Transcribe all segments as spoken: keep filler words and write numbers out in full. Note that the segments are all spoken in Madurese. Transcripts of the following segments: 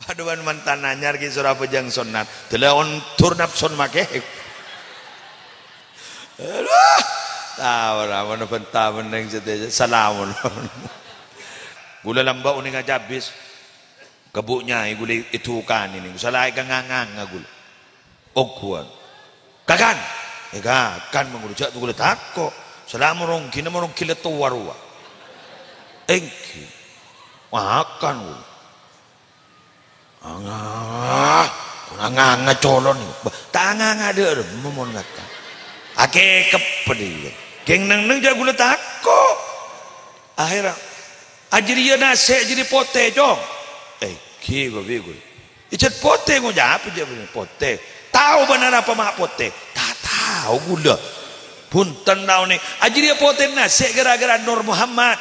Adhu, bân mantan anyar ghi' soro abhâjâng sonnat. Dâlâ ondur napson makè. Aduh, ta' ora, mon bhânta mennèng sadhâjâ. Salamun. Ghulâ lambâ' onèng acabis. Ka bu' nyaè ghulâ èdukanè nèng. Sala èkanganga ghulâ. Ongghuwân. Kakan. Eh, kakan mangghulâ jhâ' ghulâ tako'. Sala morongghina morongghina towa rowa. Èngghi. Makan ghulâ. Anga, anga, anga colon. Bah, ta' anga, anga dâ' remma mon ngata. Akè keppet iyâ. Ghing neng-neng jhâ' ghulâ tako'. Akhèrra, "Ajâriyâ nasè' jâriyâ potè, Cong." Eh, ghi' ghu bi' ghulâ. Ijât potè ngocap jâ' potè. Tao bân arapa ma' potè? Ta' tao ghulâ. Bhunten taonè. Ajâriyâ potè nasè' ghârâ-ghârâ Nur Muhammad.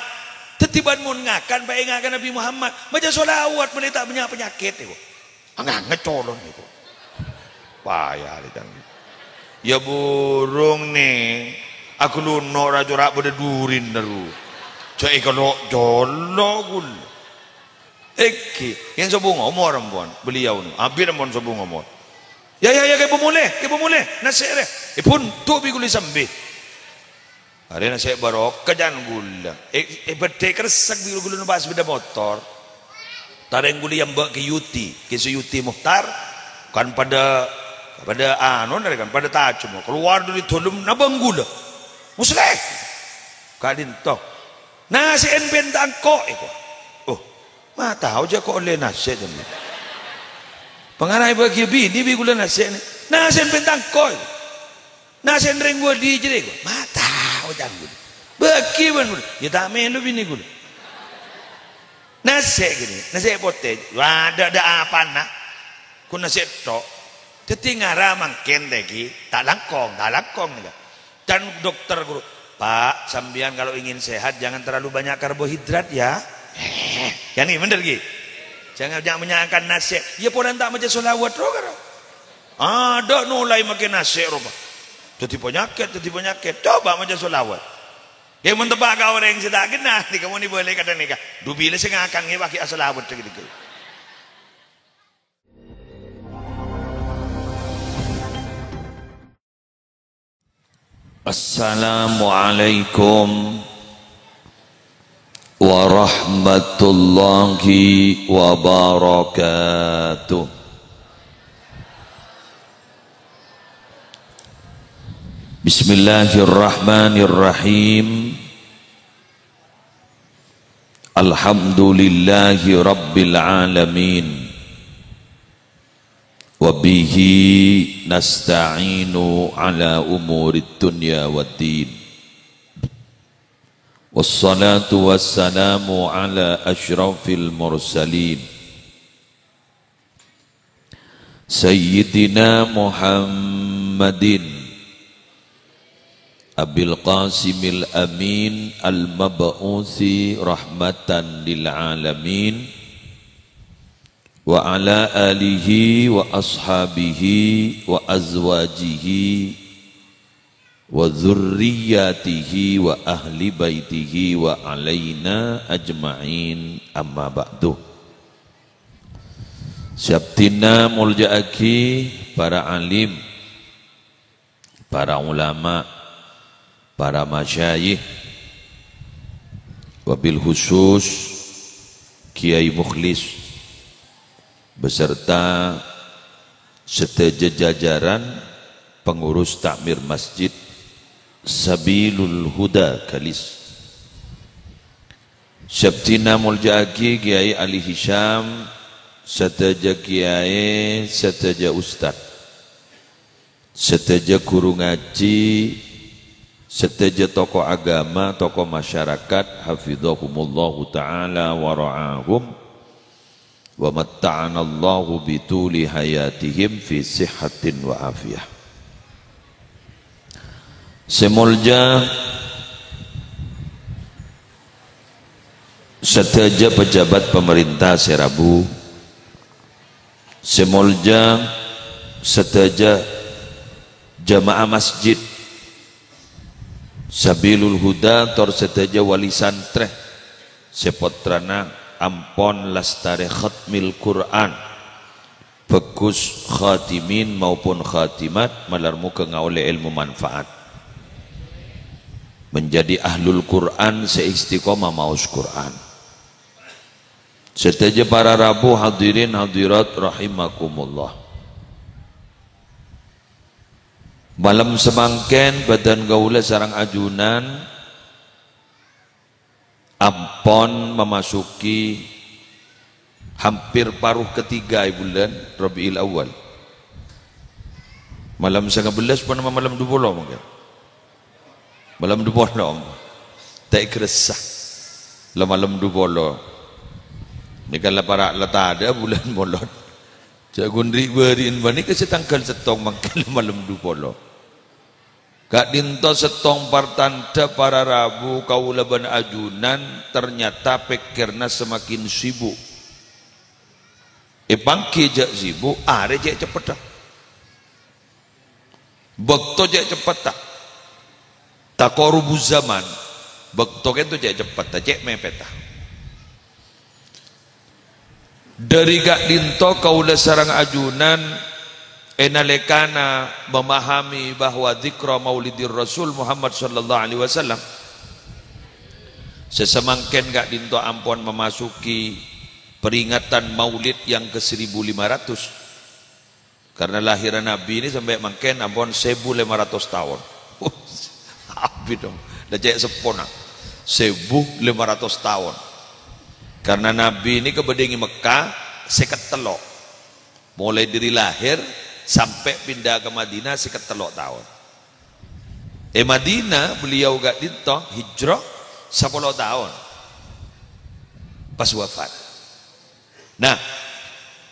Dhâddhi bân mon ngakan, paènga' ka Nabi Muhammad. Maca sholawat mèlè ta' bânnya' panyakèt, èko. Anga-anga colon, èko. Paya rè, Cang. Yâ burung, nè. Aghâlunok ra cora' bâdâ durin, ru. Jhâ' èkolo' colo', ghulâ. Èngghi, yèn sobung omor, ampon. Beliau nè. Abit, ampon, sobung omor. Yâ, yâ, yâ, kèpo molè, kèpo molè. Nasè' rè. Èbhunto' bi' ghulâ sambhi. Arèya nasè' barokah, can ghulâ. Eh, eh, bâdâ kresek bi' ghulâ numpa' sepeda motor. Tarèng ghulâ yâ mbâ' Kè Yuti, Kè Suyuti Muhtar. Kan padâ, padâ anu, narè kan, padâ tajemma. Kalowar dâri dhâlem, nabâng ghulâ. Musleh. Ka'dinto. Nasè'en pènta engko', èko. Oh, ma' tao jhâ' ko' ollè nasè' jâ' nè. Pangaraè bâgiyâ binè bi' ghulâ nasè' nè. Nasè'en pènta engko', èko. Nasè' rèng wali jârèya, ma' tao, can ghulâ. Bâgi bân ghulâ. Yâ ta' mèlo binè ghulâ. Nasè' ghânèka, nasè' potè. Wa, dâ', dâ' apana. Kun nasè' tho'. Dhâddhi ngara mangkèn tèghi. Ta' langkong, ta' langkong nèka. Can dokter ghuru, "Pak, sampèyan kalau ingin sehat, jangan terlalu banyak karbohidrat ya." Eh, kan ghi, bhender ghi? Jangan banyak-banyakan nasè'. Yâ polana ta' maca sholawat, ro, karo. Adâ' nolaè makè nasè' ropa. Dhâddhi panyakèt, dhâddhi panyakèt. Coba maca sholawat. Yâ, mon teppa' ka orèng sè ta' kennal, nèka mon èbâlâ kadhâng nèka. Dubila sè ngakan ngèbâgi asholawat dhâggi'-dhâggi'. Assalamualaikum warahmatullahi wabarakatuh. Bismillahirrahmanirrahim. Alhamdulillahi rabbil alamin. Wa bihi nasta'inu ala umurid dunya waddin. Wassalatu wassalamu ala asyrafil mursalin, Sayyidina Muhammadin Abil Qasimil Amin al-mab'usi rahmatan lil alamin, wa ala alihi wa ashabihi wa azwajihi wa dzurriyyatihi wa ahli baitihi wa alaina ajma'in, amma ba'du. Sè abdhina molja'aghi para alim, para ulama, para masyayikh, wabil khusus Kiai Mukhlis beserta sadhâjâ jajaran pengurus takmir Masjid Sabilul Huda Galis. Sè abdhina molja'aghi Kiai Ali Hisham, sadhâjâ kiai, sadhâjâ ustad, sadhâjâ ghuru ngajhi, sadhâjâ tokoh agama, tokoh masyarakat, hafidhahumullahu ta'ala wa ra'ahum. Wa matta'anallahu bituli hayatihim fi sihhatin wa afiyah. Sè molja sadhâjâ pejabat pemerintah sè rabu, sè molja sadhâjâ jamaah masjid, Sabilul Huda tor sadhâjâ wali santrè sè pottrana ampon lastarè khatmil Qur'an. Bagus khatimin maupun khatimat, malar moghâ ngaollè èlmo manfaat. Menjadi ahlul Qur'an sè istiqomah maos Qur'an. Sadhâjâ para rabu hadirin hadirat rahimakumullah. Malem samangkèn bâdân kaulâ sareng ajunan ampon memasuki hampir paruh ketiga è bulân Rabiul Awal. Malem sanga bellâs ponapa malem dupolo mangkèn? Malem dupolo. Ta' èkarassa. La malem dupolo. Nèka la para' la tadâ' bulân molod. Jhâ' ghun ri'-bâri'ân panèka sè tangghâl sèttong mangkèn la malem dupolo. Ka'dinto sèttong partandhâ para rabu kaulâ bân ajunan ternyata pèkkèrra semakin sibuk. Èpangghi jhâ' sibuk, arè cè' ceppetta. Bâkto cè' ceppetta. Taqarubuz zaman. Bâkto kènto cè' ceppetta, cè' mèpètta. Dhâri ka'dinto kaulâ sareng ajunan è nalèkana memahami bahwa dzikra maulidir Rasul Muhammad sallallahu alaihi wasallam, sè samangkèn ka'dinto ampon memasuki peringatan Maulid yang ke seribu lima ratus. Karena lahirra Nabi ini sampè' mangkèn ampon sèbu lèma ratos taon. Abit dong. La cè' seppona. Sèbu lèma ratos taon. Karena Nabi ini kabâdâ'ân è Mekkah sèket tello'. Mulai dari lahir sampè' pindah ka Madinah sèket tello' taon. È Madinah beliau ka'dinto hijrah sapolo taon. Pas wafat. Nah,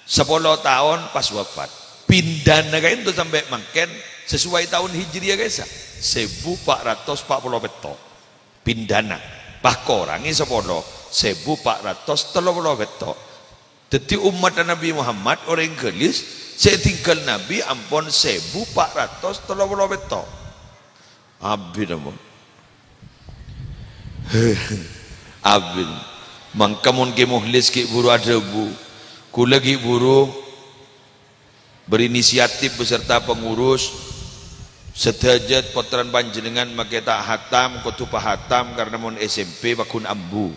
sapolo taon pas wafat. Pindhâna ka'dinto sampè' mangkèn sesuai taon Hijriyah ka'issa', sèbu pa' ratos pa' polo pètto'. Pindhâna. Pas korangè sapolo, sèbu pa' ratos tello polo pètto'. Dhâddhi, ommatta Nabi Muhammad, orèng Galis, sè ètinggal Nabi ampon sèbu pa' ratos tello polo pètto'. Abit, ampon. Abit. Mangka mon Kè Mukhlis ghi' buru adhâbu, kaulâ ghi' buru berinisiatif beserta pengurus, sadhâjâ pottrana panjhennengngan makè ta' hatam, kodhu pahatam, karena mon S M P pagghun ambu.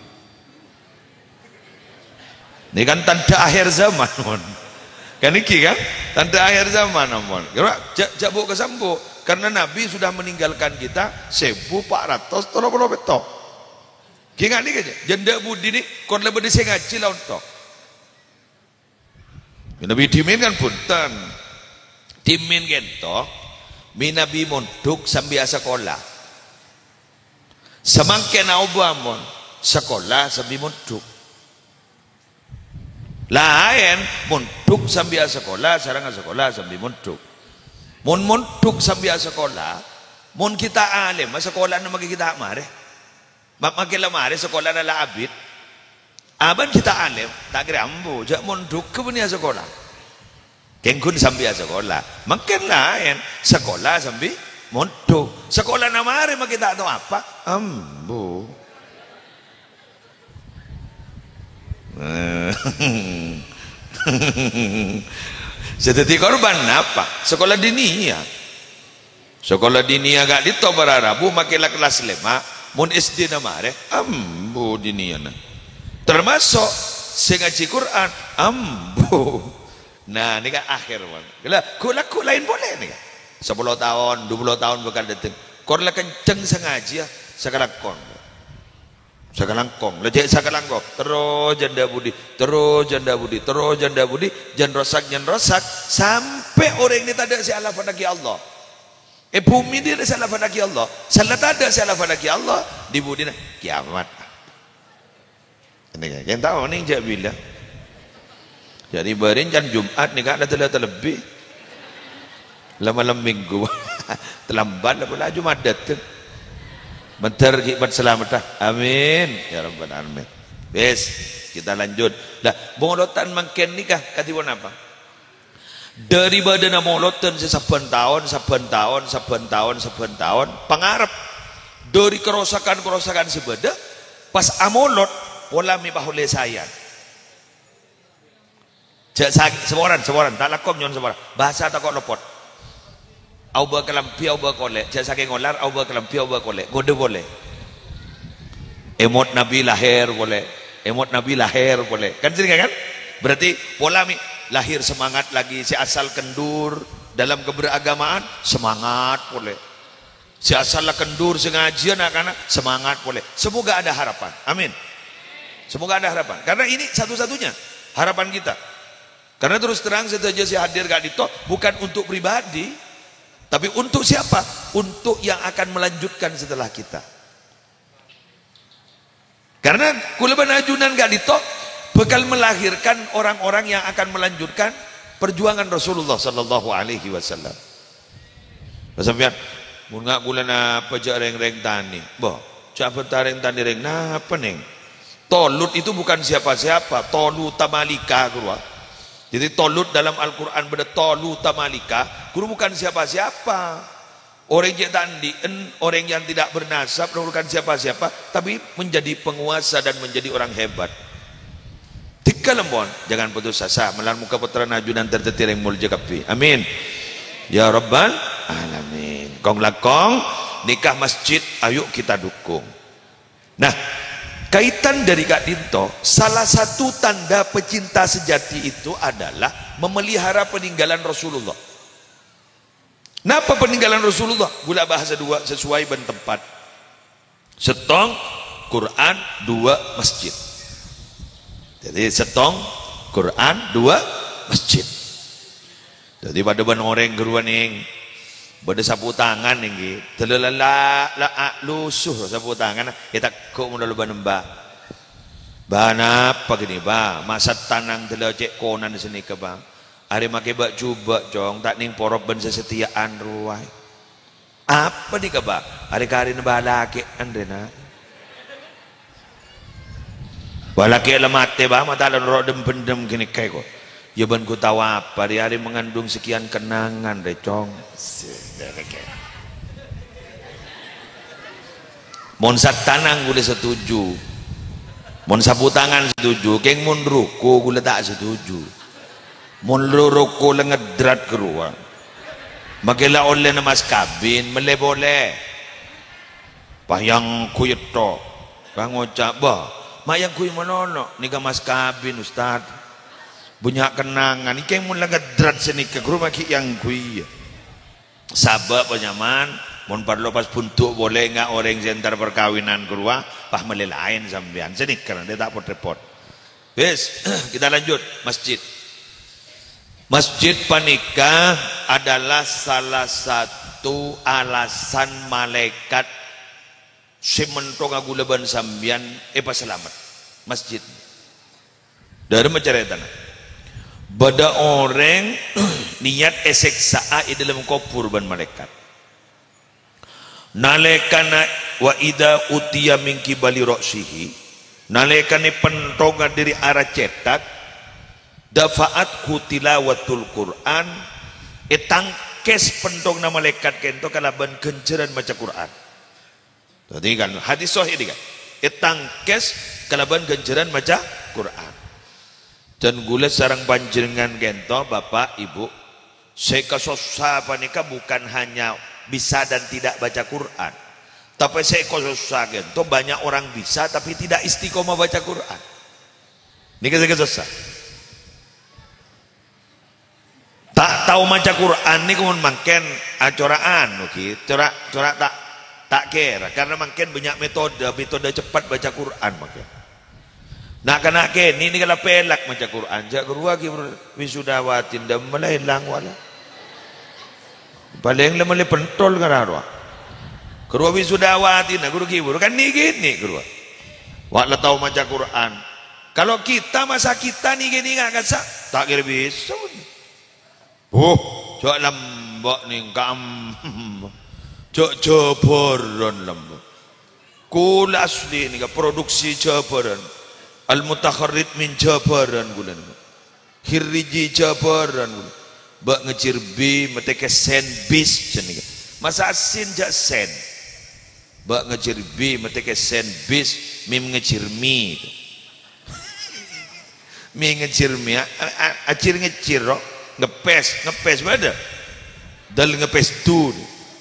Ini kan tanda akhir zaman, mon. Kan iki kan? Tanda akhir zaman, mon. Kira jhâ', jhâ' bu' kasambu'. Karena Nabi sudah meninggalkan kita sèbu pa' ratos tello polo pètto'. Ghi' nga' nèka jhâ'. Jhâ' dâ' budi nè, kor la bâdâ sè ngajhi la onto. Nabi dhimèn kan bhunten. Dhimèn kènto, mè' Nabi mondhuk sambi asakola. Samangkèn aobâ mon, sakola sambi mondhuk. Laèn mondhuk sambi asakola, sareng asakola sambi mondhuk. Mon mondhuk sambi asakola, mon ghi' ta' alèm, sakolana maghi ghi' ta' marè. Ma-, maghi la marè sakolana la abit. Abâ' ghi' ta' alèm, ta' kèra ambu, jhâ' mondhugghâ bânnè asakola. Kèng ghun sambi asakola. Mangkèn laèn, sakola sambi mondhuk. Sakolana marè maghi ta' tao apa? Ambu. Sè dhâddhi korban napa? Sakola diniyah. Sakola diniyah ka'dinto para rabu makè la kellas lèma', mon S D-na marè, ambu diniyana. Termasuk sè ngajhi Qur'an, ambu. Nah, nèka akhir, mon. Ghellâ', ghu-, lagghu' laèn polè nèka. Sapolo taon, dupolo taon bhâkal dâteng. Kor la kenceng sè ngajhiyâ, sakalangkong. Sakalangkong, la cè' sakalangkong. Terros jhâ' dâ' budi, terros jhâ' dâ' budi, terros jhâ' dâ' budi, jhân rosak, jhân rosak, sampè' orèng nè tadâ' sè alafannaghi Allah. È bhumè nè tadâ' sè alafannaghi Allah. Sè la tadâ' sè alafannaghi Allah, dhi-budina kiamat. Nèka, kèng tao nèng jhâ' bilâ. Jhâ' rè-bâri can Jum'at nèka la tella-tellebbhi. La malem Minggu. Terlambat la pola Jum'at dâteng. Mandhâr ghi' pan salameddhâ. Amin. Ya Rabbal Alamin. Wis, kita lanjut. Lah, molodhân mangkèn nèka kadhi ponapa? Dâri bâdâna molodhân sè sabbhân taon, sabbhân taon, sabbhân taon, sabbhân taon, pangarep. Dâri karosakan-karosakan sè bâdâ, pas amolod, pola mè' paollè saèyan. Jhâ' sakè', saporana, saporana, ta' langkong nyo'on saporana. Bhâsa tako' lopot. Aobâ kalambhi, aobâ kolè'. Jhâ' sakèng ngolar, aobâ kalambhi, aobâ kolè'. Ngodâ polè. Èmot Nabi lahèr polè. Èmot Nabi lahèr polè. Kan sering kan? Berarti pola mi-, lahir semangat lagi. Sè asal kendur dalam keberagamaan, semangat polè. Sè asal la kendur, sè ngajhiyâ na'-kana', semangat polè. Semoga ada harapan. Amin. Semoga ada harapan. Karena ini satu-satunya harapan kita. Karena terus terang sadhâjâ sè hadir ka'dinto bukan untuk pribadi, tapi untuk siapa? Untuk yang akan melanjutkan setelah kita. Karena kaulâ bân ajunan ka'dinto bakal melahirkan orang-orang yang akan melanjutkan perjuangan Rasulullah sallallahu alaihi wasallam. Lah sampèyan, "Mon nga' kaulâ napa jhâ' rèng-rèng tanè?" Bâh, jhâ' bhântara rèng tanè rèng napa, Nèng? Tolut itu bukan siapa-siapa, tolu tamalika, ghuru. Jadi Tolut dalam Al-Qur'an bâdâ tolu tamalika, ghuru, bukan siapa-siapa. Orèng cè' ta' andi'en, orèng yang tidak bernasab, bukan siapa-siapa, tapi menjadi penguasa dan menjadi orang hebat. Dhika lempon, jangan putus asa, malar moghâ pottrana ajunan dhâddhi rèng molja kabbhi. Amin. Ya Rabbal Alamin. Kong-langkong, nèka masjid, ayo kita dukung. Nah, kaitan dâri ka'dinto, salah satu tanda pecinta sejati itu adalah memelihara peninggalan Rasulullah. Napa peninggalan Rasulullah? Kaulâ bahas dua sesuai bân tempat. Sèttong Quran, dua masjid. Jadi sèttong Quran, dua masjid. Jadi padâ bân orèng ghâruwa, Nèng. Bâdâ sapu tangan ènggi. Dâlâ la, la, la, a, lusuh sapu tangan. Ètegghu' mon la bân Mbah. "Bâ, napa kènè', Bâ? Masa tanang dâlâ cè' konana sanèka, Bâ?" "Arè makè bâ'-jhubâ', Cong, ta' nèng porop bân sè satèya'an rowa." "Apa nèka, Bâ?" "Arè karèna bâ' lakè'an rèna." "Bâ' lakè' la matè, Bâ, ma' ta' la noro' dhâm-bhendhâm ghânèka, ko'." "Yâ, bân ghu tao apa, rè-arè mengandung sekian kenangan, rè, Cong." Mon satanang kaulâ setuju. Mon sapu tangan setuju, kèng mon ruku kaulâ ta' setuju. Mon lo-, ruku la ngedrat ghâruwa. Makè la ollèna mas kabin, mellè polè. Pas èyangghuy ètto'. Pas ngoca', "Bâ, ma' èyangghuy manono, nèka mas kabin, Ustad. Bânnya' kenangan, kèng mon la ngedrat sanèka, ghuru ma' ghi' èyangghuy, yâ." Sabâb, panyaman, mon parlo pas bhundu' polè nga' orèng sè entar parkabinan ghâruwa, pas mellè laèn sampèyan. Sanèka, ta' pot-rèpot. Wis, kita lanjut. Masjid. Masjid panèka adalah salah satu alasan malaèkat sè mentong kaulâ bân sampèyan èpasalamet. Masjid. Dâremma carètana. Bâdâ orèng niyat èsèksa'a è dâlem kobhur bân malaèkat. Nalèkana, "Wa idza utiya min qibali ra'sihi," nalèkana pentongnga dâri ara cèthak, "dafa'athu tilawatul Qur'an," ètangkès pentongnga malaèkat kènto kalabân ghânjhârân maca Qur'an. Perhatikan, hadis sahih ini kan. Ètangkès kalabân ghânjhârân maca Qur'an. Dan kaulâ sareng panjhennengngan kènto, Bapak, Ibu, sè èkasossa panèka bukan hanya bisa dan tidak baca Qur'an. Tapè sè èkasossa kènto banyak orang bisa tapi tidak istiqomah baca Qur'an. Nèka sè èkasossa. Ta' tao maca Qur'an nèko mon mangkèn acora'an, ghi. Cora', cora' ta', ta' kèra. Karena mangkèn bânnya' metode, metode cepat baca Qur'an mangkèn. Na'-kana' kènè' nèka la pèlak maca Qur'an. Jhâ' ghâruwa ghi, bro, wisudawati, dâmma la èlang wala. Palèng la mellè pentol ngara rowa. Ghâruwa wisudawati, na ghuru ghi, bro, kan nè-kènè ghâruwa. Wa' la tao maca Qur'an. Kalau kita, masa kita nè-kènè nga' kassa', ta' kèra bisa, bun. Huh, jhâ' lambâ' nèng kam. Jhâ' Jhâbârân lambâ'. Kaulâ asli nèka produksi Jhâbârân. Al-Mutaharrid min Jhâbârân kaulâ nèka. Khirriji Jhâbârân kaulâ. Bâ' ngajhârbhi matè kèsèn bis jhâ' nèka. Masa asin jhâ' sèn. Bâ' ngajhârbhi matè kèsèn bis mim ngajhârmi. Mè' ngejjhir mè', a-, a-, ajjhir ngejjhir, ro. Ngepes, ngepes bâdâ. Dâl ngepes dun.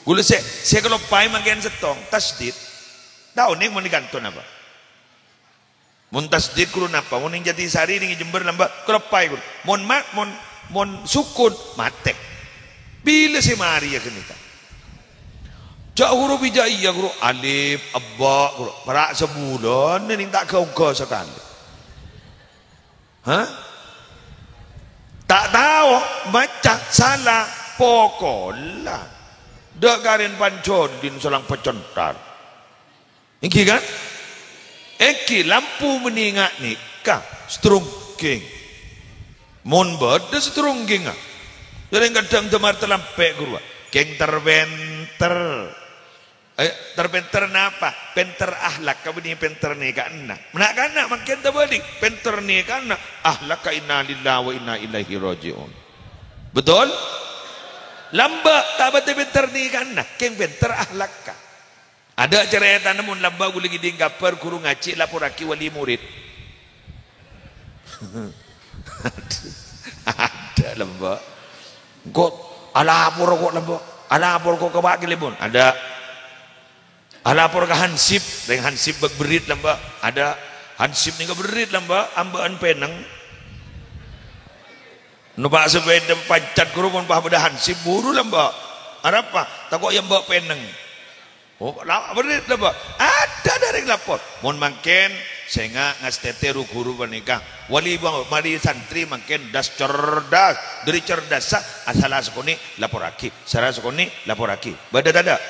Ghulâ sè, sè kaloppaè mangkèn sèttong, tasdid. Tao nèng mon è kanto napa? Mon tasdid ghuru napa? Mon nèng Jatisari, nèng Jember lambâ', kaloppaè ghuru. Mon ma-, mon, mon sukun, matè. Bilâ sè marèya ghânèka? Jhâ' ghuru bijâ iyâ, ghuru. Alif, ebba, ghuru. Para' sabulân nèng ta' ghâ-onggâ sakalè. Hah? Ta' tao maca, sala, pokola. Dâ' karèn panjodin solang pacentar. Èngghi, kan? Èngghi, lampu mènènga nèka, strungging. Mon bâdâ strunggingnga, jhârèng kadhâng damar talampè' ghuru, kèng ter-pènter. Eh, ter-pènter napa? Pènter akhlak, kabânnè pènter nèka'na. Na'-kana' mangkèn tabâli', pènter nèka'na, akhlakka inna lillahi wa inna ilaihi raji'un. Betul? Lambâ' ta' patè pènter nèka'na, kèng pènter akhlakka. Adâ' carètana mon lambâ' ghulâ ngèdhing kabhâr ghuru ngajhi laporraghi wali murid. Adâ' lambâ'. Engko' alapor ko' lambâ'. Alapor ko' ka Pak Kèlèbun. Adâ'. Alapor ka Hansip. Rèng Hansip bâk berrit lambâ'. Adâ'. Hansip nèka berrit lambâ'. Ambâ'ân pènèng. Nompa' sapèda pancat ghuru mon pas bâdâ Hansip buru lambâ'. Arapa? Tako' èambâ' pènèng. Oh, la-, berri' lambâ'. Adâ' dâreng lapor. Mon mangkèn, sènga' ngastètè ru-ghuru panèka. Wali ba-, wali santri mangkèn das cerdas. Dâri cerdassa, asalla sakonè' laporraghi. Sala sakonè' laporraghi. Bâdâ tadâ'?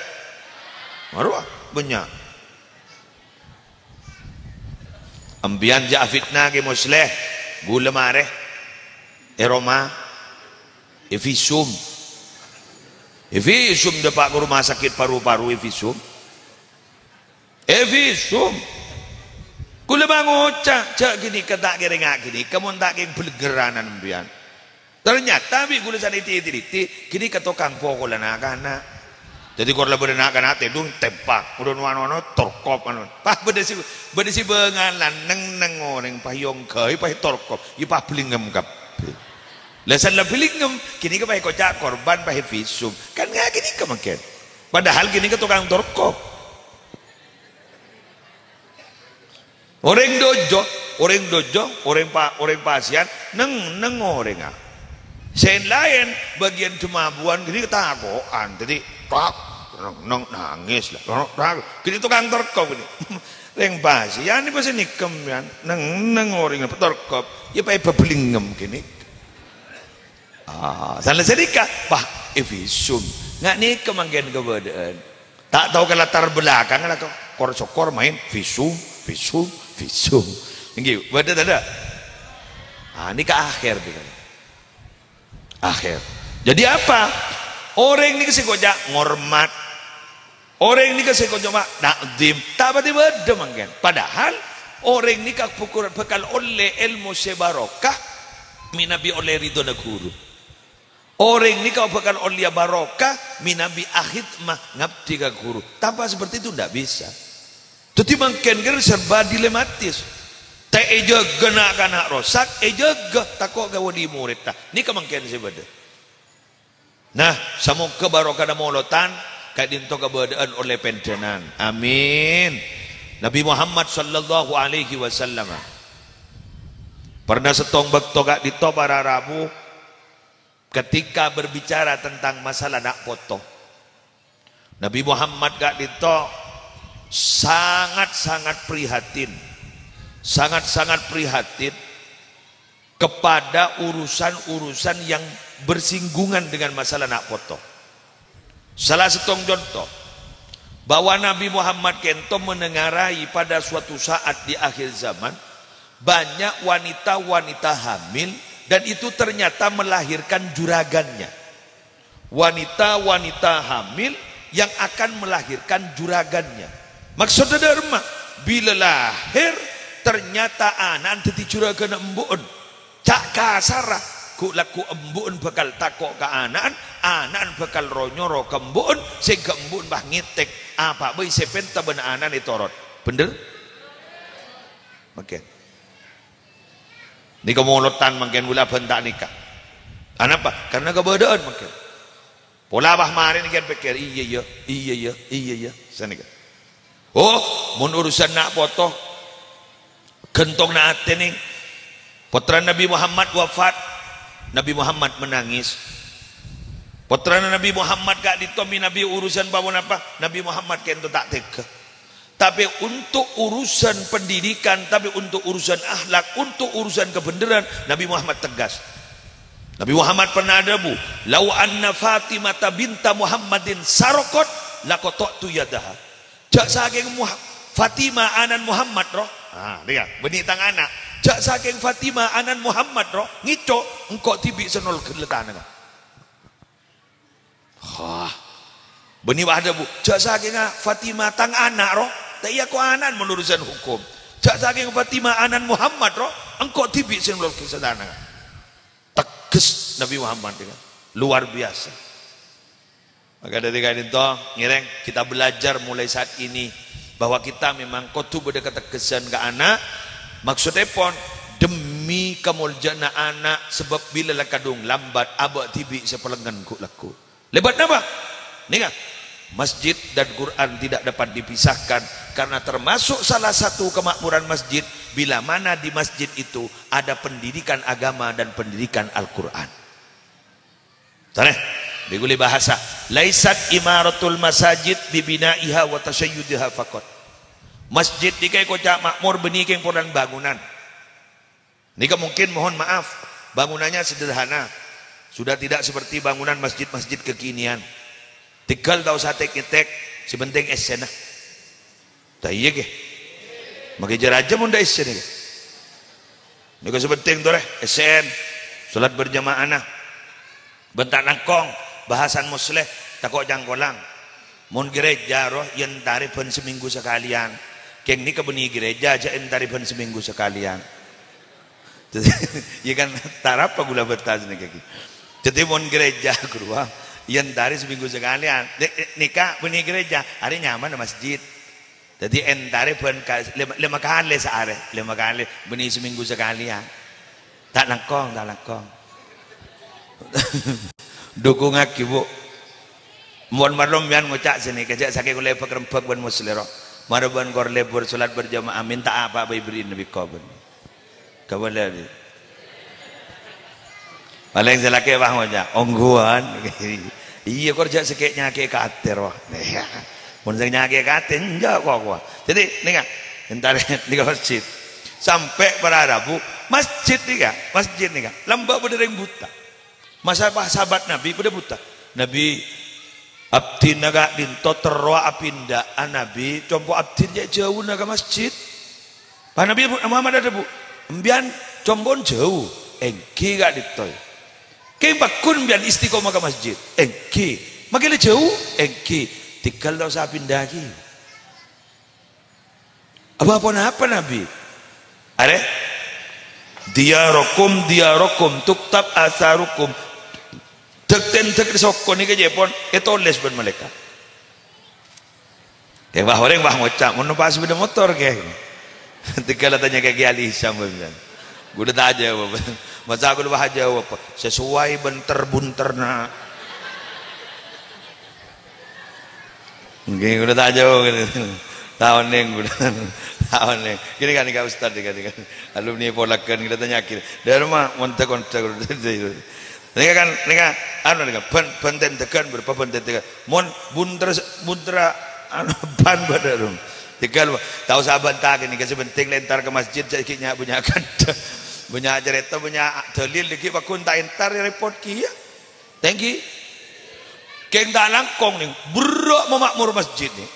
Marowa, bânnya'. Empèyan jhâ' afitna Kè Musleh. Ghulâ marè. È roma. È visum. È visum dâpa' ka rumah sakit paru-paru, è visum. È visum. Ghulâ mangoca', jhâ' ghânèka ta' kèrengnga ghânèka, mon ta' kèng bâlengngèranan empèyan. Ternyata bi' ghulâ sanè teliti-teliti, ghânèka tokang pokola na'-kana'. Dhâddhi kor la bâdâ na'-kana' tèdung, tèmpak. Udah nuan-nuan, torkop, anu. Pas bâdâ sè, bâdâ sè bângalan, neng-neng orèng, pas èyongghâi, pas ètorkop. Iyâ pas bâlingngem kabbhi. La san la bâlingngem, ghânèka pas èkoca' korban, pas è visum. Kan nga-, ghânèka mangkèn. Padahal ghânèka tokang torkop. Orèng dojâ, orèng dojâ, orèng pa-, orèng pasèyan, neng-neng orèngnga. Sè laèn, bâgiyân jhâmabhuwân ghânèka tako'an. Dhâddhi, tak, neng-neng nangès la. Ghânèka tokang torkop ghânèka. Rèng pasèyan nèka pas nèkèm, yâ. Neng-neng orèngnga ètorkop. Iyâ pas èbâbâlingngem ghânèka. Ah, sala sanèka, pas è visum. Nga' nèka mangkèn kabâdâ'ân. Ta' tao ka latar belakangnga, la, kor-sokor maèn visum, visum, visum. Èngghi, bâdâ tadâ'? Ah, nèka akhèr nèka. Akhèr. Jadi apa? Orèng nèka sè èkoca' ngormat. Orèng nèka sè èkoca' ta'zim. Ta' patè bâdâ mangkèn. Padahal orèng nèka bukul-, bhâkal ollè èlmo sè barokah, mènabi ollè ridhâna ghuru. Orèng nèka bhâkal ollèya barokah mènabi ahidmah ngabdi ka ghuru. Tanpa seperti itu ndak bisa. Dhâddhi mangkèn kan serba dilematis. Ta' èjâgâ na'-kana' rosak, èjâgâ tako' ka wali muridda. Nèka mangkèn sè bâdâ. Nah, samoghâ barokana molodhân ka'dinto kabâdâ'ân ollè pèndhânan. Amin. Nabi Muhammad sallallahu alaihi wasallam pernah sèttong bâkto ka'dinto para rabu ketika berbicara tentang masalah na' poto, Nabi Muhammad ka'dinto sangat-sangat prihatin, sangat-sangat prihatin kepada urusan-urusan yang bersinggungan dengan masalah na' poto. Salah sèttong conto, bahwa Nabi Muhammad ka'dinto menengarai pada suatu saat di akhir zaman, banyak wanita-wanita hamil dan itu ternyata melahirkan juragannya. Wanita-wanita hamil yang akan melahirkan juragannya. Maksodda dâ' remma, bilâ lahèr, ternyata ana'na dhâddhi juragânna embu'en. Ca' kasarra, ghu'-, lagghu' embu'en bhâkal tako' ka ana'na, ana'na bhâkal ro-nyoro ka embu'en, sèngghâ embu'en pas ngètèk, apa bhâi sè èpènta bân ana'na ètorot. Bhender? Oke. Nèka molodhân mangkèn, bulâ bân ta' nèka. Anapa? Karena kabâdâ'ân mangkèn. Pola pas marè nèka pèkkèr, "Iyâ, iyâ, iyâ, iyâ, iyâ, iyâ." Sanèka. Oh, mon urusan na' poto, ghântongnga atè nèng. Pottrana Nabi Muhammad wafat, Nabi Muhammad menangis. Pottrana Nabi Muhammad ka'dinto mè' Nabi urusan pa-ponapa, Nabi Muhammad ka'dinto ta' tegghâ. Tapè untuk urusan pendidikan, tapè untuk urusan akhlak, untuk urusan kebenaran, Nabi Muhammad tegas. Nabi Muhammad pernah adhâbu, "Lau anna Fatimata binta Muhammadin saraqat, laqata'tu yadaha." Jhâ' sakèng Muha-, Fatimah ana'na Muhammad, ro. Ah, nèka, bânnè tang ana'. Jhâ' sakèng Fatimah ana'na Muhammad, ro, ngèco', engko' dhibi' sè nolghâ tanangnga. Hah. Bânnè pas adhâbu, "Jhâ' sakèngnga Fatimah tang ana', ro." Ta' iyâ ko' ana'na mon urusan hukum. "Jhâ' sakèng Fatimah ana'na Muhammad, ro, engko' dhibi' sè nolghâ tanangnga." Tegas Nabi Muhammad, ya kan? Luar biasa. Maka dhâri ka'dinto, ngèrèng kita belajar mulai saat ini bahwa kita memang kodhu bâdâ kateggâsan ka ana', maksoddhèpon demi kamoljâ'ânna ana', sabâb bilâ la kadhung lambat, abâ' dhibi' sè palengngen ghu'-lagghu'. Lèbât napa? Nèka, masjid dan Quran tidak dapat dipisahkan karena termasuk salah satu kemakmuran masjid bila mana di masjid itu ada pendidikan agama dan pendidikan Al-Quran. Tarè, bi' ghuli bahasa. "Laisat imaratul masajid bi bina'iha wa tasyayyudiha faqat." Masjid nèka èkoca' makmur bânnè kèng polana bangunan. Nèka mungkin, mohon maaf, bangunannya sederhana. Sudah tidak seperti bangunan masjid-masjid kekinian. Tèghâl ta' osa tèk-ngètèk, sè penting essèna. Ta' iyâ, ghi? Makè jâ-rajâ mon ta' essèna, ghi? Nèka sè penting torè, essèna, salat berjamaahna. Bân ta' langkong, bahasan Musleh, tako' cangkolang. Mon gereja, roh, èntarè bân seminggu sakalèyan. Kèng nèka bânnè gereja, jhâ' èntarè bân seminggu sakalèyan. Iyâ kan, tarapa ghulâ bâttas nèka, ghi. Dhâddhi, mon gereja, ghuru, èntarè seminggu sakalèyan. Nè-, nèka bânnè gereja, arè nyamana masjid. Dhâddhi èntarè bân ka-, lèma, lèma kalè saarè, lèma kalè, bânnè seminggu sakalèyan. Ta' langkong, ta' langkong. Dhukungaghi, Bu. Mon marlo sampèyan ngoca' sanèka, jhâ' sakèng lèbâk rembhâk bân Musleh, ro. Mara bân kor lebur salat berjamaah, mènta apa bhâi bherri'na bi' kobân. Kabâlâ, bi'. Palèng sè lakè' pas ngoca', "Ongghuwân." Iyâ, kor jhâ' sakè' nyakè'è ka atè, rowa. Iyâ. Mon sè nyakè'è ka atè, enjâ' ko-, kowa. Dhâddhi, nèka, èntarè nèka masjid. Sampè' para rabu, masjid nèka, masjid nèka, lambâ' bâdâ rèng buta. Masa pa-, sahabat Nabi bâdâ buta. "Nabi, abdhina ka'dinto terrowa apinda'a, Nabi, compo' abdhina cè' jhâuna ka masjid." Pas Nabi Muhammad adhâbu, "Sampèyan compo'na jhâu?" "Èngghi, ka'dinto." "Kèng pagghun sampèyan istiqomah ka masjid?" "Èngghi." "Makè la jhâu?" "Èngghi." "Tèghâl ta' osa pinda'a, ghi." "Apa ponapa, Nabi?" "Arè, diyarukum, diyarukum, tuktab atsarukum." Dhâk-tèndhâk è soko nèka jhâ' pon ètolès bân malaèkat. Kèng pas orèng pas ngoca', "Mon pas sepèda motor, kèng." Tèghâl atanya ka Kè Ali Hisam, bân. Ghulâ ta' ajâwâb. Masa ghulâ pas ajâwâb, "Sesuai bân ter-bunterna." Èngghi, ghulâ ta' ajâwâb, ghulâ. Ta' onèng, ghulâ. Ta' onèng. Ghini kan, nèka Ustad, nèka, nèka. Alumni Polagan, ghulâ tanya'aghi. Dârma, monta-konta, ghulâ. Nèka kan, nèka, anu, nèka, bân, bân tèndhâghân, bârâmpa bân tèndhâghân. Mon bunter, bunterra, anu, bân bâdâ, rum. Tèghâl, ta' osa abhântaghi, nèka sè penting la èntar ka masjid, jhâ' ghi' nya-, bânnya' kandhâ. Bânnya' carèta, bânnya' dalil, ghi' pagghun ta' èntar, ya, rèpot kèya. Tèngghi. Kèng ta' langkong, nèng, berrâ' mama'mor masjid, nèng.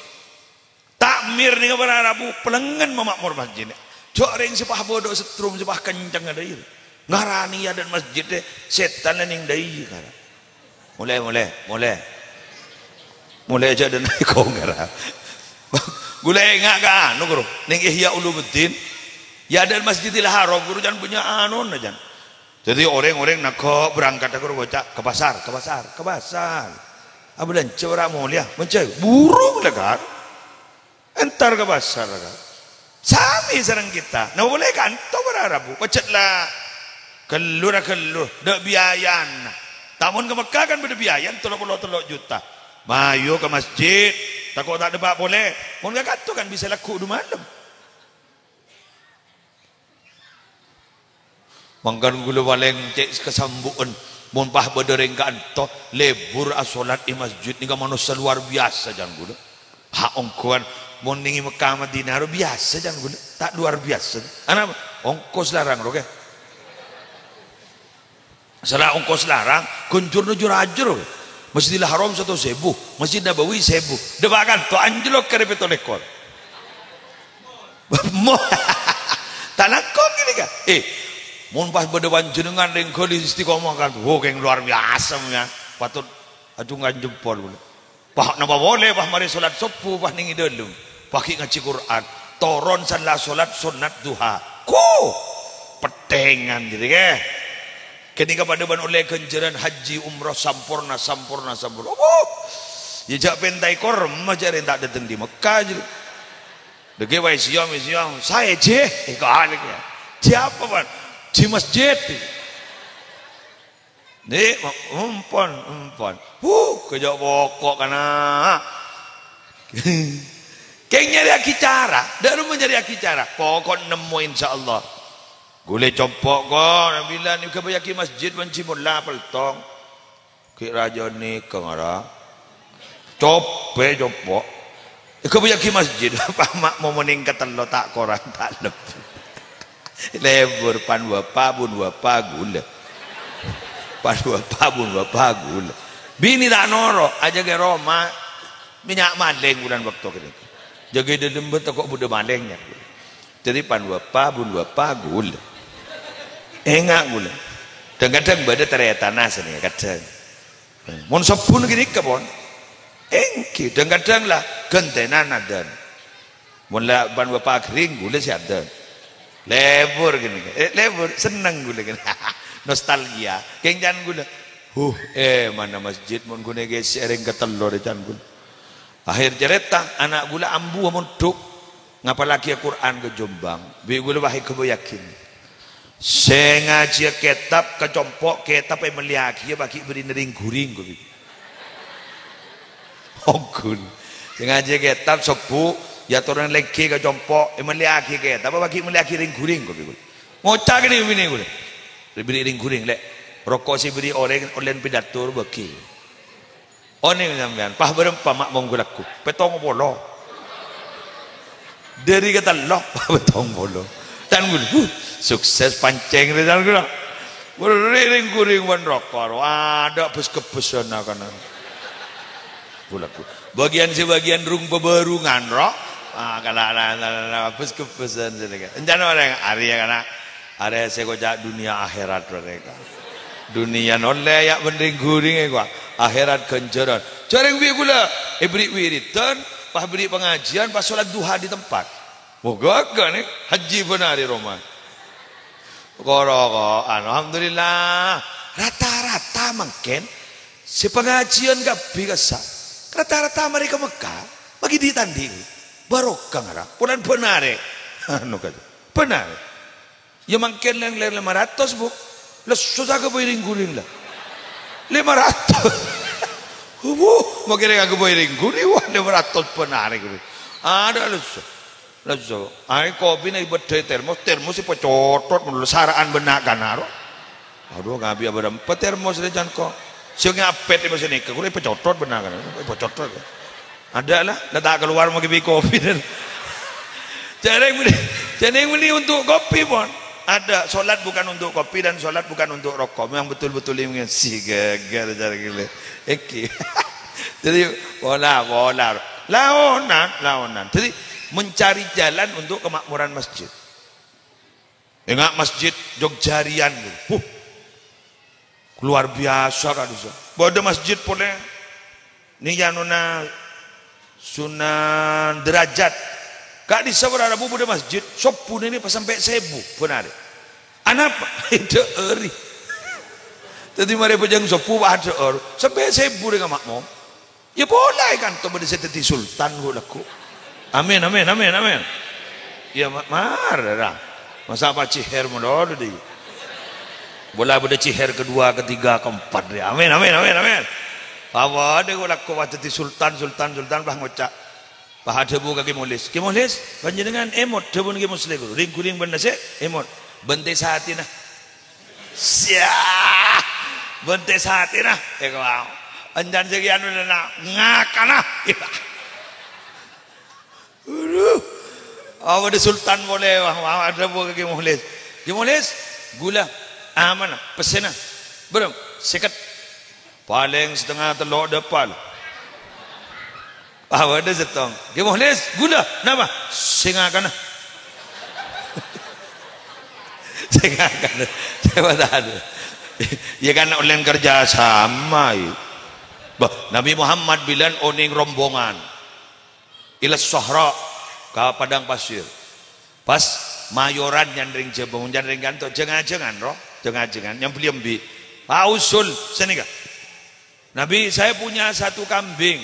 Takmir nèng para rabu, palengngen mama'mor masjid, nèng. Jhâ' rèng sè pas bâdâ setrum, sè pas kenceng adâ, iyâ. Ngarani adâ' masjid, è, sètan la nèng dâ' iyâ, ngara. Molè, molè, molè. Molè jhâ' dâ' naèko, ngara. Ghulâ enga' ka anu, ghuru. Nèng Ihya Ulumuddin. Ya, adâ' Masjidil Haram, ghuru, jhân bânnya' anona, jhân. Dhâddhi, orèng-orèng nangghâ' berangkat, ghuru, ngoca', "Ka pasar, ka pasar, ka pasar." Abhâlânjhâ bârâ' molèya, bhâlânjhâ. Buru, la, kan? Èntar ka pasar, kan? Samè sareng kita. Napa polè kanto para rabu? Pajhât la Ghellu ra ghellu, dâ' biayana. Tamon ka Mekka kan bâdâ biayana tello polo tello' juta. Mayu ka masjid, tako' ta' dâpa' polè. Mon ka kanto kan bisa lagghu' du malem. Mangkana ghulâ palèng cè' kasambu'en, mon pas bâdâ rèng kanto, lebur asolat è masjid, nèka manossa luar biasa, can ghulâ. Ha, ongghuwân, mon nèng è Mekka Madinah ro biasa, can ghulâ. Ta' luar biasa. Anapa? Ongkos larang ro, kè. Sala ongkos larang, ghânjhârânna jur-ajur. Masjidil Haram satos èbu, Masjid Nabawi sèbu. Dâpa' kanto anjlok ka rèpèt tolèkor. Mo-, ta' langkong kènè, Ka'. Eh, mon pas bâdâ panjhennengngan rèng ghâli istiqomah kan, wo, kèng luar biasa, ya. Patut acungan jempol, ghulâ. Pas napa polè, pas marè solat sobbhu, pas nèng è dâlem. Pas ghi' ngajhi Qur'an. Toron sella solat sonnat duha. Ko! Pettèngan, jârèya, kè. Ghânèka padâ bân ollè ghânjhârân haji umroh samporna, samporna, samporna. Apa? Ya, jhâ' pèntaè korma, jhâ' rèng ta' dâteng dâri Mekka, jârèya. Dhâggi' wae siyam, siyam. Saè, jhi. Èkalèk, ya. Jhi apa, Pan? Jhi masjid. Nè, empon, empon. Huh, kejjhâ' poko', kana'. Kèng nyarèyaghi cara. Dâ' rumah nyarèyaghi cara. Poko' nemmo, insyaallah. Ghulâ compo', ko', nabilan èghâbâyyaghi masjid bân jhi molla peltong. Ghi' rajâ nèka ngara. Copè, compo'. Èghâbâyyaghi masjid, Pak Makmum nèng katello ta' korang, ta' lebbi. Lebur, pan bapa', bun bapa' ghulâ. Pan bapa', bun bapa' ghulâ. Binè ta' noro', ajâgâ roma, mènnya' malèng bulân bâkto ghânèka. Jâgâ è dâlem bâ' tako' bâdâ malèng, ya. Dhâddhi pan bapa', bun bapa' ghulâ. Enga' ghulâ. Dhâng-kadhâng bâdâ tarètanna sanèka, kadhâng. Mon sobbhuna ghânèka, pon. Èngghi, dhâng-kadhâng la ghântènan adân. Mon la pan bapa' aghering, ghulâ sè adân. Lebur ghânèka. Eh, lebur, senneng ghulâ ghânèka. Nostalgia. Kèng can ghulâ. Huh, eh, mana masjid mon ghun èghessè'è rèng katello rè can ghulâ. Akhèr carèta, ana' ghulâ ambu mondhuk, ngapallaghi Al-Qur'an ka Jombang. Bi' ghulâ wahai ghâbâyyaghi. Sè ngajhiyâ kètab ka compo', kètab èmellèyaghiyâ bâgi' bârina rèng-ghuring, ko' bi'. Ongghun. Sè ngajhiyâ kètab sobbhu, èyatorana lèngghi ka compo', èmellèyaghi kètab, bâgi' mellèyaghi rèng-ghuring, ko' bi' ghulâ. Ngoca' kènè' binè ghulâ. Bâri' rèng-ghuring, Lè'. Roko' sè èbâri' orèng ollèna pidato bâgi. Onèng sampèyan, pas bârâmpa makmum ghulâ lagghu'? Pèttong polo. Dhâri katello, pas pèttong polo. Can ghulâ, huh, sukses pancèng rè can ghulâ. Bâri' rèng-ghuring bân roko' ro, adâ' bes-kebbesân akana. Ghulâ lagghu'. Bâgiyân sè bâgiyân rung-pabârungan ro. Ah, kala, la, la, la, bes-kebbesân sè nèka. Èncana orèng arèya kana'. Arèya sè èkoca' dhunnya akhèrat, mereka. Dhunnya nollè ya' bân rèng-ghuring, èkoca' akhèrat ghânjhârân. Jhârèng bi' ghulâ, èbâri' wiridan, pas bâri' pangajhiyân, pas sholat duha di tempat. Moghâ-ghâ nè, haji bân arè roma. Koro-koro, alhamdulillah. Rata-rata mangkèn, sè pangajhiyân kabbhi kassa'. Rata-rata marè ka Mekka, maghi dhi'-tandhi'. Barokah ngara, polana bân arè. Anu kajâ, bân arè. Iyâ mangkèn lèng-lèng lèma ratos, Bu. Lesso ta' aghâbây rèng-ghuring la. Lèma ratos. Wuh, makè rèng aghâbây rèng-ghuring, wah, lèma ratos bân arè ghâbây. Adâ' lesso. Lesso. Arè kopina èbâddhâi termos, termos èpacothot, mon la sara'an bân na'-kana' ro. Adhu, ngabiyâ bârâmpa termos rè can ko'. Sè ngapèt è bâsa nèka, ghulâ èpacothot bân na'-kana', èpacothot. Adâ' la, la ta' kalowar maghi bi' kopi, dan. Jhârèng bânnè, jhârèng bânnè untuk kopi, pon. Adâ', sholat bukan untuk kopi dan sholat bukan untuk rokok. Memang betul-betul ini sih gagal cara gila. Oke. Jadi, pola, pola. Laonan, laonan. Jadi, mencari jalan untuk kemakmuran masjid. Enga' masjid Jogja Rian, huh, luar biasa ka'dissa'. Bâdâ masjid polè nèka anona Sunan Derajat. Ka'dissa' bârâ' rabu bâdâ masjid, sobbhuna nèka pas sampè' sèbu, bân arè. Anapa? Dâ'âri. Dhâddhi marè bhâjâng sobbhu, pas dâ'âr, sampè' sèbu rèng makmum. Iyâ pola è kanto bâdâ sè dhâddhi sultan, ghu', lagghu'. Amin, amin, amin, amin. Iyâ, ma-, mara, ra. Masa' Pak Ciher malolo, dhi. Pola bâdâ cèhèr kedua, ketiga, keempat. Ya, amin, amin, amin, amin. Apa adâ' kok lako pas dhâddhi sultan, sultan, sultan, pas ngoca'. Pas adhâbu ka Kè Mulis. "Kè Mulis, panjhennengngan èmot," dhâbuna Kè Mulis, "ghuru. Rèng-ghurèng bân nasè' èmot. Bântè satèna." "Syah! Bântè satèna?" Èko, "Ancan sè kèyan bânnè ngakana." Aduh. Apa dâ' sultan polè, wah, wah, adhâbu ka Kè Mulis. "Kè Mulis, ghulâ. Amana, pèssèna?" "Bârâmpa?" "Sèket." "Palèng satengnga tello' dâpa'." Apa dâ' sèttong. "Kè Mulis, ghulâ. Napa?" "Sè ngakana." "Sè ngakana." Sapa tadâ'? Ya kan ollèna kerja sama, ya. Bah, Nabi Muhammad bilân onèng rombongan. Ila sahra, ka padang pasir. Pas mayoran nyanrèng jhâbâ, mon nyanrèng kanto, jhâng-ajhângan, ro, jhâng-ajhângan, nyambli embi'. Ausul, sanèka. "Nabi, saya punya satu kambing."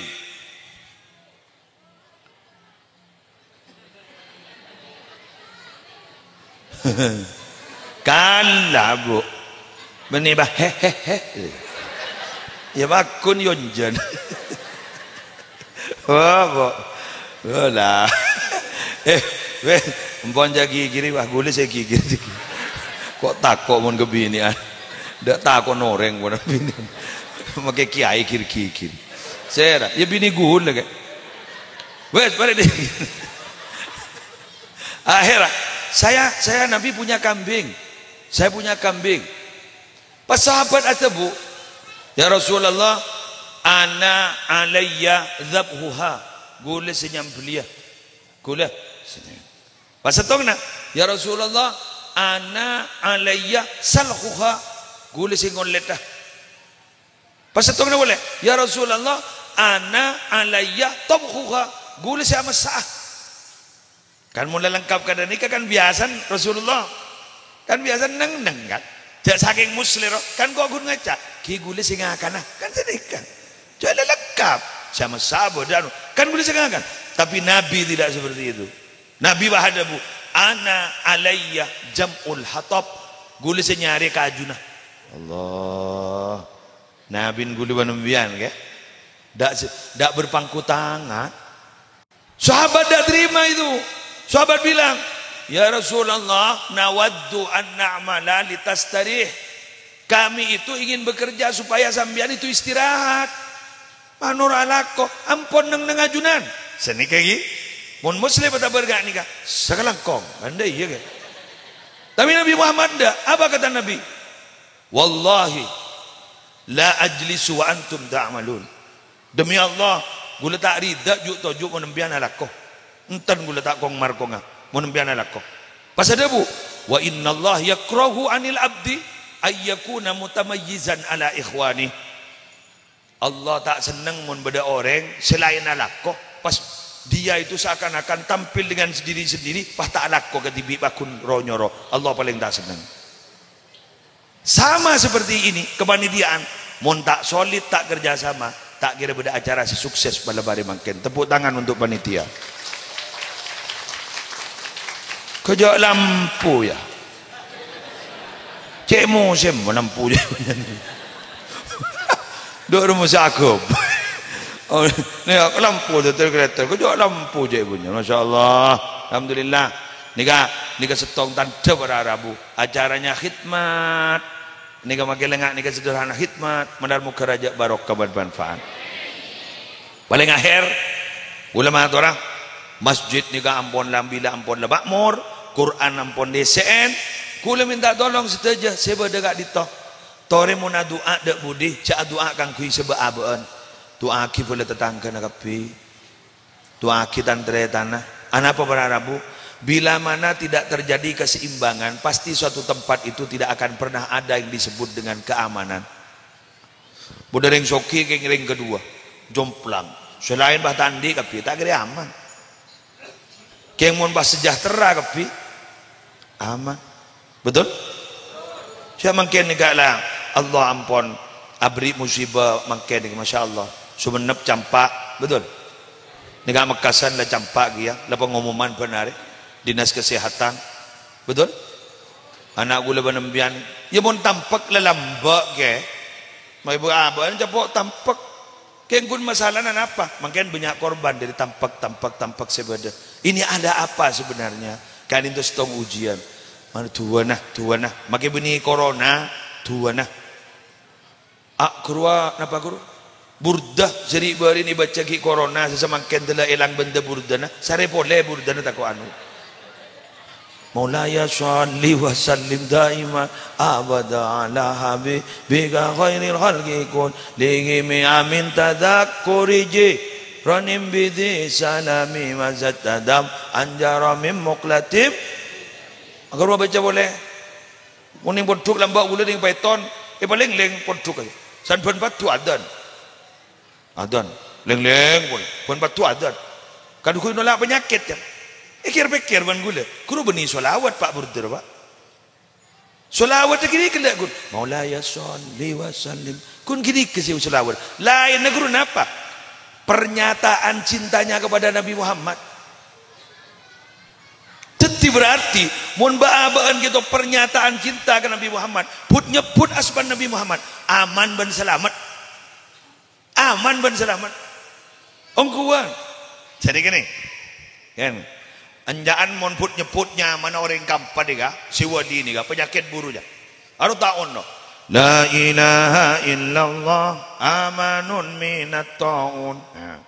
Kala, Bu. Bânnè, bâ, he, he, he. Ya, pagghun yonjhân. Wah, Bu. Wah, la. Eh, weh, empon jâ' ghighiri, wah, ghulâ sè ghighiri. Kok tako' mon kabinèyan. Ndak tako' orèng mon kabinèyan. Makè kèyaè ghir-ghighir. Sèra, ya binè ghulâ, kè. Wes, balik deh. Akhirnya, saya, saya Nabi punya kambing. Saya punya kambing. Pas sahabat adhâbu, "Ya Rasulullah, ana alayya dzabhuha." Ghulâ sè nyambellia. Ghulâ. Pas sèttong, "Ya Rasulullah, ana alayya salkhuha." Ghulâ sè ngollètta. Pas sèttong polè, "Ya Rasulullah, ana alayya tabkhuha." Ghulâ sè amessa'a. Kan mon la lengkap kadhâ' nèka kan biyasana Rasulullah. Kan biyasana neng-neng kan. Jhâ' sakèng muslèh ro, kan kok ghun ngoca', "Ghi ghulâ sè ngakana." Kan sanèka. Jhâ' la lengkap. Sè amessa'a bâdâ anu. Kan ghulâ sè ngakana. Tapi Nabi tidak seperti itu. Nabi pas adhâbu, "Ana alayya jam'ul hatab." Ghulâ sè nyarè kajuna. Allah. Nabi ghulâ bân sampèyan, kè. Ndak se-, ndak berpangku tangan. Sahabat ndak terima itu. Sahabat bilang, "Ya Rasulullah, nawaddu an na'mala litastarih." Kami itu ingin bekerja supaya sampèyan itu istirahat. Manoro' alako, ampon neng-neng ajunan. Sanèka ghi. Mon muslèh patabâr ka' nèka, sakalangkong. Anda iya, kè? Tapi Nabi Muhammad ndak. Apa kata Nabi? "Wallahi la ajlisu wa antum ta'malun." Demi Allah, ghulâ ta' rida ju'-toju' mon sampèyan alako. Enten ghulâ ta' kong-markongnga mon sampèyan alako. Pas adhâbu, "Wa innallaha yakrahu anil abdi ayyakuna mutamayyizan ala ikhwani." Allah ta' senneng mon bâdâ orèng sè laèn alako, pas dia itu seakan-akan tampil dengan sendiri-sendiri, pas ta' alako kadhibi' pagghun ro-nyoro. Allah palèng ta' senneng. Sama seperti ini, kepanitiaan, mon ta' solid, ta' kerja sama, ta' kèra bâdâ acara sè sukses malam hari mangkèn. Tepuk tangan untuk panitia. Kejak lampu, ya. Cè' mosèm lampu, ya. Dok rumah sagop. Oh, nèka lampu, tetel-tetel. Kejak lampu, cè' punya. Masya Allah. Alhamdulillah. Nèka, nèka sèttong tandhâ para rabu. Acaranya khidmat. Nèka makè lenga' nèka sederhana khidmat, mandhâr moghâ rajâ barokah bân manfaat. Palèng akhèr, ghulâ matora, masjid nèka ampon lambila ampon la makmor, Qur'an ampon dhisè'èn. Ghulâ mènta tolong sadhâjâ sè bâdâ ka'dinto. Torè mon adu'a dâ' budi, jhâ' adu'a kaangghuy sè bâ'-abâ'ân. Du'aaghi polè tatangghâna kabbhi. Du'aaghi tan-tarètanna. Anapa para rabu? Bila mana tidak terjadi keseimbangan, pasti suatu tempat itu tidak akan pernah ada yang disebut dengan keamanan. Bâdâ rèng soghi kèng rèng kedua, jomplang. Sè laèn bâ ta' andi' kabbhi, ta' kèra aman. Kèng mon bâ sejahtera kabbhi, aman. Betul? Sè mangkèn nèka la Allah ampon abri' musibah mangkèn nèka, masya Allah. Songennep campa', betul? Nèka Mekkasân la campa' kèya, la pengumuman bân arè Dinas Kesehatan. Betul? Ana' ghulâ bân empèyan, ya mon tampèk la lambâ', Kè. Mè' bâ'-abâ'ân capo' tampèk. Kèng ghun masalana napa? Mangkèn bânnya' korban dâri tampèk, tampèk, tampèk sè bâdâ. Ini ada apa sebenarnya? Ka'dinto sèttong ujian. Mano du'âna, du'âna. Makè bânnè corona, du'âna. A, ghâruwa napa, ghuru? Burdah sè ri'-bâri'na èbâca ghi' corona, sè samangkèn dâlla èlang bândhâ burdana, sarè polè burdana tako' anu. Maulaya shalli wa sallim daima abada ala habibika khairil khalqi kullihim amin tadzakkuri jiranin bidzi salami wa zattadam anjara min muklatim. Ghâruwa bâca polè. Mon neng pondhuk lambâ' ghulâ neng Paiton, è palèng-lèng pondhuk aja. San bân paddhu adzan. Adzan. Lèng-lèng pon, bân paddhu adzan. Kadhughâ nolak panyakèt, kan? Èkèr-pèkèr bân ghulâ. Ghuru bânnè shalawat, Pak, burdâ, Pak. Shalawat ghânèka la, ghun. Maulaya shalli wa sallim. Ghun ghânèka sè shalawat. Laènna ghuru napa? Pernyataan cintanya kepada Nabi Muhammad. Dhâddhi berarti, mon bâ'-abâ'ân ghâto pernyataan cinta ka Nabi Muhammad, but-nyebbut asmana Nabi Muhammad, aman bân salamet. Aman bân salamet. Ongghuwân. Jadi gini, kan? Enjâ'ân mon but-nyebbut nyamana orèng kampè nèka, sè wali nèka, panyakèt buru jâ. Aro ta'on, no. La ilaha illallah, amanun minat ta'un. Nah.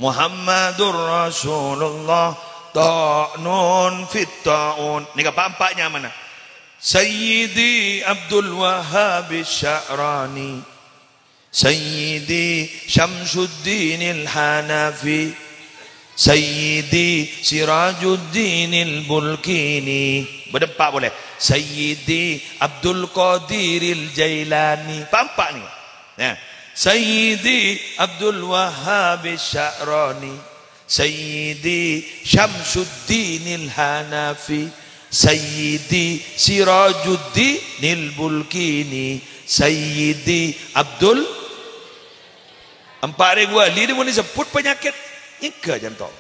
Muhammadur Rasulullah, ta'nun fit ta'un. Nèka pa'-empa' nyamana. Sayyidi Abdul Wahhab Sya'rani. Sayyidi Syamsuddinil Hanafi. Sayyidi Sirajuddinil Bulkini. Bâdâ empa' polè. Sayyidi Abdul Qadiril Jailani. Pa'-empa' nèka. Nah, Sayyidi Abdul Wahhab Sya'rani, Sayyidi Syamsuddinil Hanafi, Sayyidi Sirajuddinil Bulkini, Sayyidi Abdul, empa' rèng wali nèka mon èsebbhut panyakèt nyèngghâ, canto.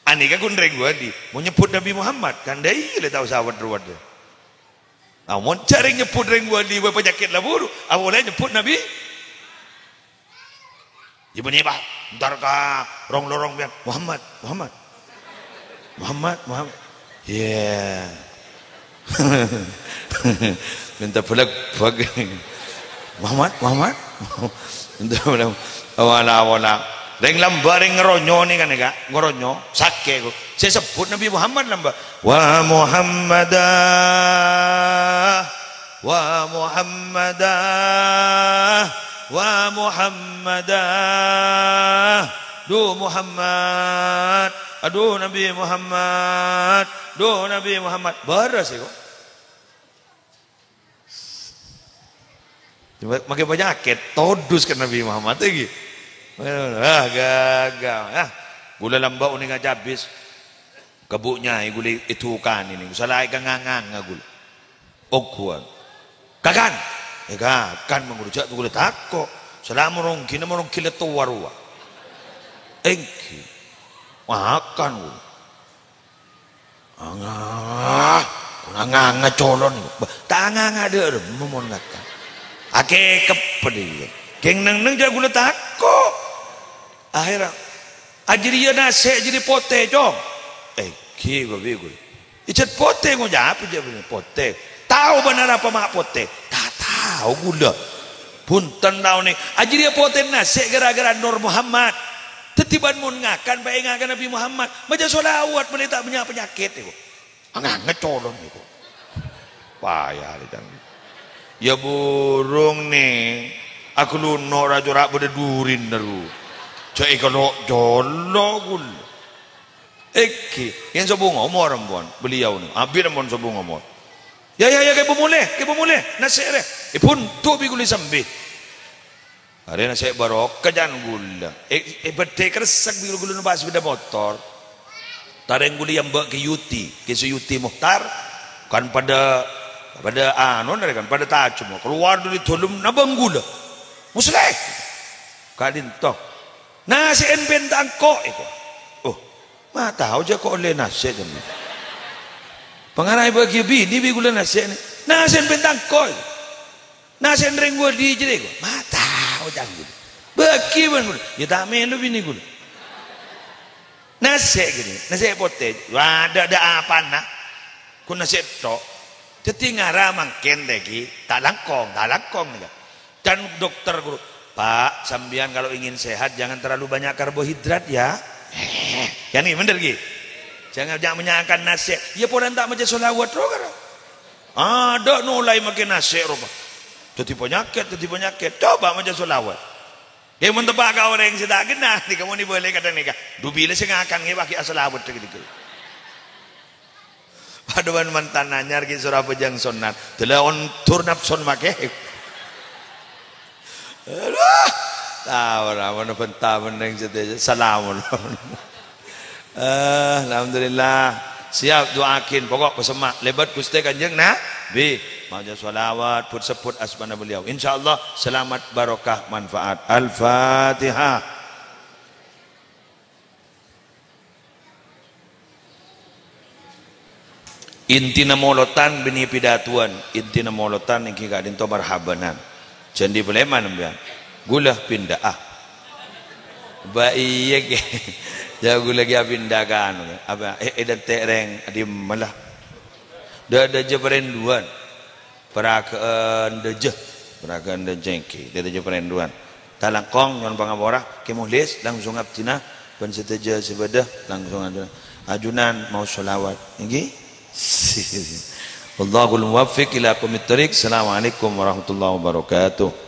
Anèka ghun rèng wali, mon nyebbhut Nabi Muhammad, kan dâ' iyâ la tao sawet-rowet. Nah, mon jhâ' rèng nyebbhut rèng wali bâ' panyakèt la buru, apolè nyebbhut Nabi. Yâ bânnè, Pak, entar ka rong-lorong pèyan, "Muhammad, Muhammad. Muhammad, Muhammad." Iyâ. Mènta bâlâk-bâlâk. "Muhammad, Muhammad." Mènta bâlâk. Wala-wala. Rèng lambâ' rèng ngeronyo nèka, nèka. Ngeronyo. Sakè', ko. Sè sebbhut Nabi Muhammad lambâ'. Wa Muhammada, wa Muhammada, wa Muhammada. Duh Muhammad, aduh Nabi Muhammad, duh Nabi Muhammad. Bârâs, ko. Makkè panyakèt, todus ka Nabi Muhammad, ghi. Ah, ghâghâ. Ah, ghulâ lambâ' onèng acabis. Ka bu' nyaè ghulâ èdukanè nèng. Salaè ka nga-nganga ghulâ. Oghwân. Kakan. Eh, kakan mangghulâ jhâ' ghulâ tako'. Sala morongghina morongghina towa rowa. Èngghi. Makan ghulâ. Anga, anga, anga colon. Ba, ta' anga, anga dâ' remma mon ngakan. Akèkep dhi. Kèng neng-neng jhâ' ghulâ tako'. Akhèrra, "Ajâriyâ nasè' jâriyâ potè, Cong." "Eh, ghi, ghi, ghi." "Ijât potè, ngocap jâ' potè." "Tao bâ'na arapa ma' potè?" "Ta' tao ghulâ." "Bhunten taonè, ajâriyâ potè nasè' ghârâ-ghârâ Nur Muhammad. Dhâddhi bâ'na mon ngakan, paènga' ka Nabi Muhammad. Maca sholawat, mèlè ta' bânnya' panyakèt, èko. Anganget colon, èko." Paya, lè, can. Yâ burung, nè. Aghâlunok ra-cora' bâdâ durinna, ru. Jhâ' èkolo' jolo, ghulâ. Èngghi, yèn sobung omor, ampon, beliau nè. Abit, ampon, sobung omor. "Yâ, yâ, yâ, kèpo molè, kèpo molè. Nasè' rè." Èbhunto' bi' ghulâ sambhi. Arèya nasè' barokah, can, ghulâ. È, è, bâdâ kresek bi' ghulâ numpak sepeda motor. Tarèng ghulâ èyambâ' Kè Yuti, Kè Suyuti Muhtar. Kan padâ, padâ anu, arèya kan, padâ tajemma. Kalowar dâri dâlem, nabâng ghulâ. "Musleh! Ka'dinto. Nasè'en pènta engko'," èko. Oh, ma' tao jhâ' ko' ollè nasè', jâ'. Pangaraè bâgiyâ binè bi' ghulâ nasè' nè. Nasè'en bân tangkol. Nasè'en rèng wali jârèya, ghu. Ma' tao ca'na ghulâ. Bâgi bân ghulâ. Yâ ta' mèlo binè ghulâ. Nasè' ghânèka, nasè' potè. Wah, dâ', dâ' apana. Ghun nasè' tho'. Dhâddhi ngara mangkèn tèkè. Ta' langkong, ta' langkong nèka. Can dokter ghuru, "Pak, sampèyan kalau ingin sehat jangan terlalu banyak karbohidrat ya." Eh, kan ghi, bhender ghi? Jangan banyak-banyakan nasè'. Yâ polana ta' maca sholawat ro karo. Adâ' nolaè makè nasè' ropa. Dhâddhi panyakèt, dhâddhi panyakèt. Coba maca sholawat. Yâ mon teppa' ka orèng sè ta' ghenna, nèka mon èbâli kadhâng nèka. Dubila sè ngakan ngè paghi asholawat ghâ'-ghâ'. Padâ bân mantan anyar ghi' soro abhâjâng sonnat. Dâlla ondur napsona makè. Aduh. Tao ora, mon bhânta mennèng sadhâjâ. Salamun. Eh, alhamdulillah. Siap du'aaghin. Pokok pasemma'. Lèbât Ghustè Kanjeng Nabi. Maca sholawat, put-sebbhut asmana beliau. Insyaallah selamat, barokah, manfaat. Al-Fatihah. Intina molotan bânnè pidatowan, intina molotan èngghi ka'dinto marhabanan. Jhân dhi-, palèman sampèyan. Ghulâ pinda, ah. Bâ iyâ, ghi. Yâ, ghulâ ghi' apinda ka anu, apa, è-, èdântè' rèng, adhimma la. Dâ-, dâjâ parènduwân. Paragâ'ân dâjâ, paragâ'ân dâjâ èngghi, dâjâ parènduwân. Ta' langkong nyo'on pangapora, Kè Muhlis, langsung abdhina, bân sadhâjâ sè bâdâ, langsung ajunan, ajunan maos sholawat, èngghi? Wallahul muwaffiq ila aqwamit thoriq. Assalamualaikum warahmatullahi wabarakatuh.